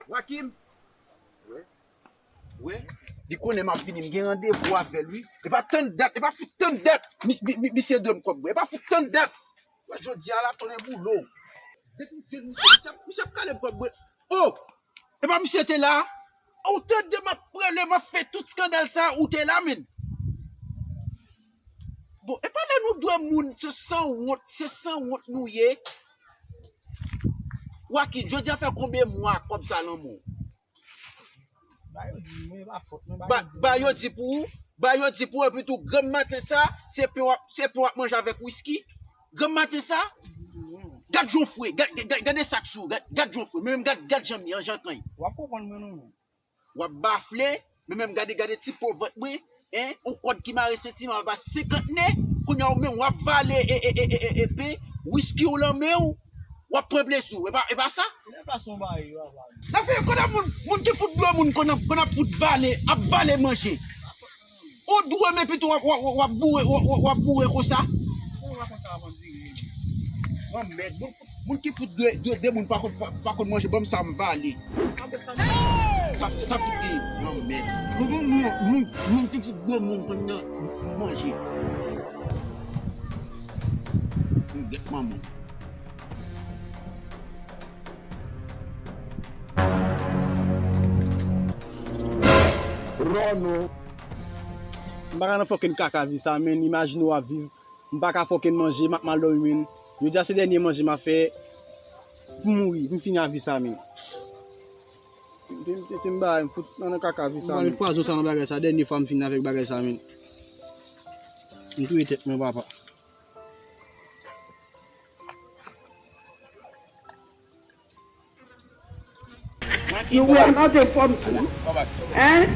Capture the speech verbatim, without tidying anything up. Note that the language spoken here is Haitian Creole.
Wakim. Wè. Wè. Li konnen m ap vini, m gen randevou avè l, wi. E pa tann dat, e pa fout tann dat. Mis-, mi-, mi-, misye dwe m kòb, wi. E pa fout tann dat. Wè, jodi a la, tonnè boulo. Depi m jwenn misye, misye ap, misye ap kale m kòb, wi. Oh! E pa misye te la? Ou tande m ap prale, m ap fè tout eskandal sa, ou te la, menn. Bon, e pa lè nou dwe moun, se sanwont, se sanwont nou ye. Wakim, jodi a fè konbyen mwa kòb sa nan men w? Ba yo di, mwen, e pa fòt mwen, ba yo di. Ba yo di pou ou, ba yo di pou ou, epi tou, granm maten sa, se pen w ap, se pen w ap manje avèk wiski. Granm maten sa, gad jan w fre, gad, gad, gade sa k sou, gad, gad jan w fre, men menm gad, gad jan m ye, an jan kany. W ap konprann mwen non. W ap bafle, men menm gade, gade ti po vant mwen, en, yon kòd ki mare senti m anba senkant ne, kounye a ou menm w ap vale e, e, e, e, e, e pen, wiski w lan men w, w ap pran plezi w, e pa, e pa sa? Lè pa son bagay, yo ap vale. Zafè, kote moun, moun ki fout dlo moun konn ap, konn ap fout vale, ap vale manje. Ou dwe men pito w ap, w ap, w ap boure, w ap, w ap, w ap boure konsa. Ou pa konn sa ap andire. Lanmèd, moun, moun ki fout dwe, dwe de moun pa konn, pa, pa konn manje, ban m sa m vale. Sa, sa fout li, lanmèd. Moun, moun, moun, moun ki fout dwe moun konn nan manje. Moun gèt manman. Ròno. M pa ka nan fòkin kaka vi sa, menn. Imajine w ap viv. M pa ka fòkin manje, m ap mal dòmi, menn. Jodi a se dènye manje m ap fè pou m mouri, pou m fini ak vi sa, menn. Te, te, te m ba, m fout nan, nan kaka vi sa, menn. M pa met pwazon sa nan bagay sa, dènye fwa m fini avèk bagay sa, menn. M touye tèt mwen, papa. Nou wè antre fòm tou. Hein?